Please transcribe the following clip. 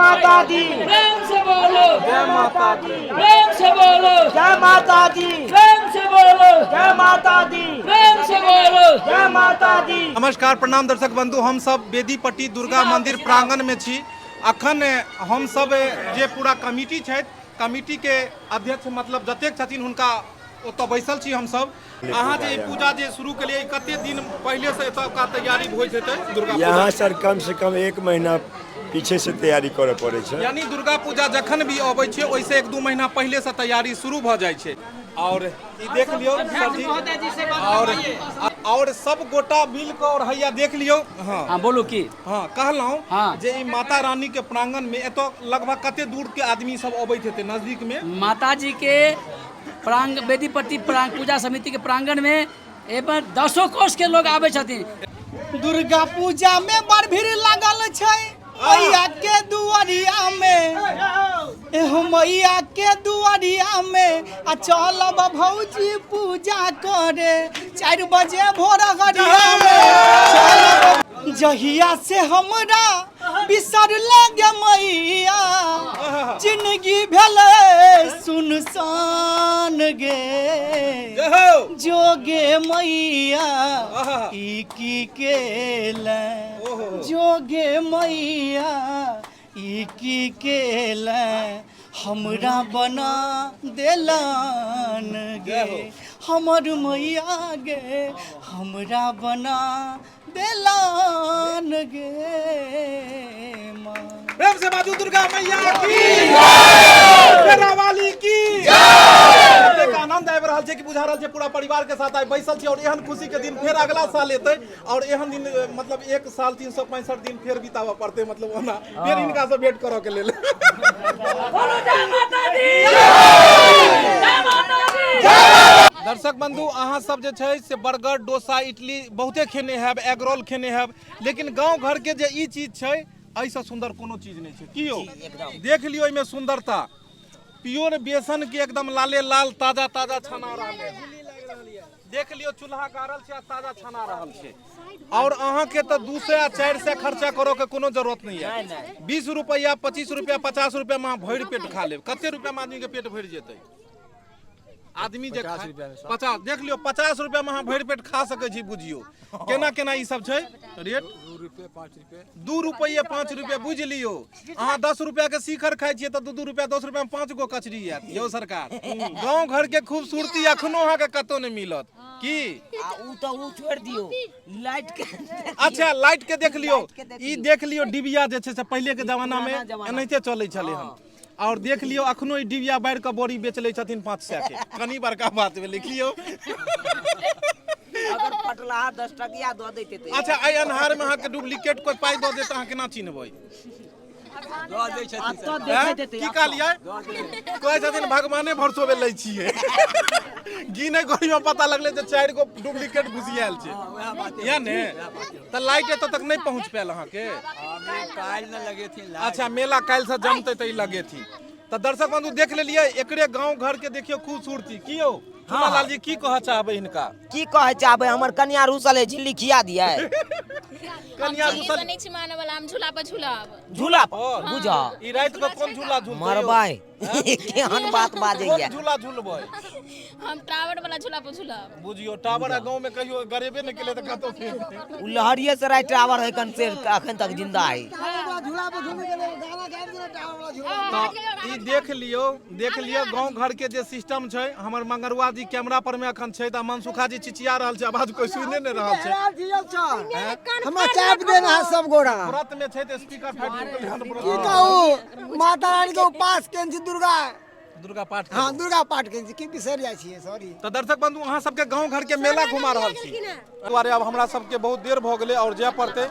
माता दी। प्रेम से बोलो। जय माता दी। प्रेम से बोलो। जय माता दी। प्रेम से बोलो। जय माता दी। प्रेम से बोलो। जय माता दी। नमस्कार प्रणाम दर्शक बंधु, हम सब बेदीपट्टी दुर्गा मंदिर प्रांगण में छी। अखन हम सब जे पूरा कमिटी छथि, कमिटी के अध्यक्ष मतलब जतेक छथिन हुनका ओतऽ बैसल छी हम सब। अहाँ जे ई पूजा जे शुरू केलियै, कते दिन पहिले से एतुका तैयारी होइत हेतै दुर्गा पूजा? यहाँ सर कम से कम 1 महीना पीछे से तैयारी करऽ पड़ै छै। यानी दुर्गा पूजा जखन भी अबै छै ओहिसँ 1-2 महीना पहिले से तैयारी शुरू भऽ जाइ छै। और ई देख लियौ सर जी, और सब गोटा मिल कऽ और हैया देख लियौ। हाँ हाँ बोलू की। हाँ कहलहुँ हाँ। जे ई माता रानी के प्रांगण में एतऽ लगभग कते दूर के आदमी सब अबैत हेतै नजदीक में? माता जी के प्रांग बेदीपट्टी प्रांग पूजा समिति के प्रांगण में एहिमे 10 कोस के लोग आबै छथिन। दुर्गा पूजा में बड़ भीड़ लागल छै मैया के दुआरिया में, एहो मैया के दुआरिया में आ चलब भौजी पूजा करे 4 बजे भोर घरिया में चलब। जहिया से हमरा बिसर लगे मैया, जिंदगी भेलै सुनसान गे, जोगे मैया ई की केलै, जोगे मैया ई की केलै, हमरा बना देलन गे, हमर मैया गे हमरा बना देलन गे माँ। प्रेम से बाजू दुर्गा मैया की जय, वाली की जय। आनंद आबि रहल छै कि बुझा रहल छै पूरा परिवार के साथ आइ बैसल छी और एहन खुशी के दिन फेर अगला साल एतै और एहन दिन मतलब 1 साल 365 दिन फेर बिताबऽ पड़तै, मतलब ओना फेर हिनका से भेंट करऽ के लेल। दर्शक बंधु, अहाँ सब जे छै से बर्गर डोसा इडली बहुते खेने हैब, एग रोल खेने हैब, लेकिन गाँव घर के जे ई चीज छै एहिसँ सुन्दर कोनो चीज नहि छै। की यौ देख लियौ एहिमे सुन्दरता, प्योर बेसन के एकदम लाले लाल ताजा ताजा छना रहल है। देख लियौ चूल्हा गाड़ल छै आ ताजा छना रहल छै। और अहाँ के तऽ 200 आ 400 खर्चा करऽ के कोनो जरूरत नहीं है। 20 रुपया 25 रुपया 50 रुपया में अहाँ भरि पेट खा लेब। कते रुपया में आदमी के पेट भरि जेतै? आदमी जे 50 देख लियौ 50 रुपया में अहाँ भरि पेट खा सकै छी। बुझियौ केना केना ई सब छै रेट, 2 रुपये 5 रुपये। बुझि लियौ अहाँ 10 रुपया के शिखर खाइ छियै तऽ 2-2 रुपया 10 रुपया में 5 गो कचरी आयत। यौ सरकार, गाँव घर के खूबसूरती अखनो अहाँके कतौ नहि मिलत की। उ तऽ उ छोड़ि दियौ, लाइट के। अच्छा लाइट के देख लियौ, ई देख लियौ डिबिया जे छै से पहिले के जमाना में एनाहिते चलै छलै हन। और देख लियौ अखनो ई डिबिया बारि कऽ बड़ी बेच लै छथिन 500 के। कनी बड़का बात भेलै की यौ। अगर पटलाहा 10 टकिया दऽ दैते। अच्छा एहि अन्हार में अहाँके डुप्लीकेट कोइ पाइ दऽ देत अहाँ केना चिन्हबै? की कहलियै? कहै छथिन भगवाने भरसोबे लै छियै। गिने गोरी में पता लगलै जे 4 गो डुप्लीकेट घुसियायल छै। या ने तऽ लाइट एतऽ तक नहि पहुँच पायल अहाँके। अच्छा मेला काल्हि से जमतै तऽ ई लगेथिन। तऽ दर्शक बंधु देख लेलियै एकरे गाँव घर के देखियौ खूबसूरती। की यौ लाल जी की कहऽ चाहबै हिनका? की कहऽ चाहबै, हमर कन्या रूसल है, झिल्ली खिया दियै। कन्या रूसल नहीं छी माने वाला, हम झूला पर झूलब। झूला पर बुझा ई रात के कोन झूला झूलतै? मरबै केहन बात बाजैया। कोन झूला झूलबै? हम टावर वाला झूला पर झूलब। बुझियौ टावर आ गाँव में कहियो गरीबे नहि केलै तऽ कतौ फेर उ लहरिये सराय टावर है कन से अखन तक जिंदा है। झूला पर झूलि गेलै, गाना गाबि देलै टावर वाला झूला। तऽ ई देख लियौ, देख लियौ गाँव घर के जे सिस्टम छै। हमर मंगरुआ जी कैमरा पर में अखन छै तऽ मनसुखा जी चिचिया रहल छै, आवाज कोई सुने नहि रहल छै। हमरा चाप देना है सब गोरा। व्रत में छै तऽ स्पीकर फाटि गेल। की कहू, माता रानी के उपास केने छी दुर्गा दुर्गा पाठ। हाँ दुर्गा पाठ केने छी, की बिसरि जाइ छियै, सॉरी। तऽ दर्शक बंधु अहाँ सबके गाँव घर के मेला घुमा रहल छी। दुआरे आब हमरा सबके बहुत देर भऽ गेलै और जाय पड़तै।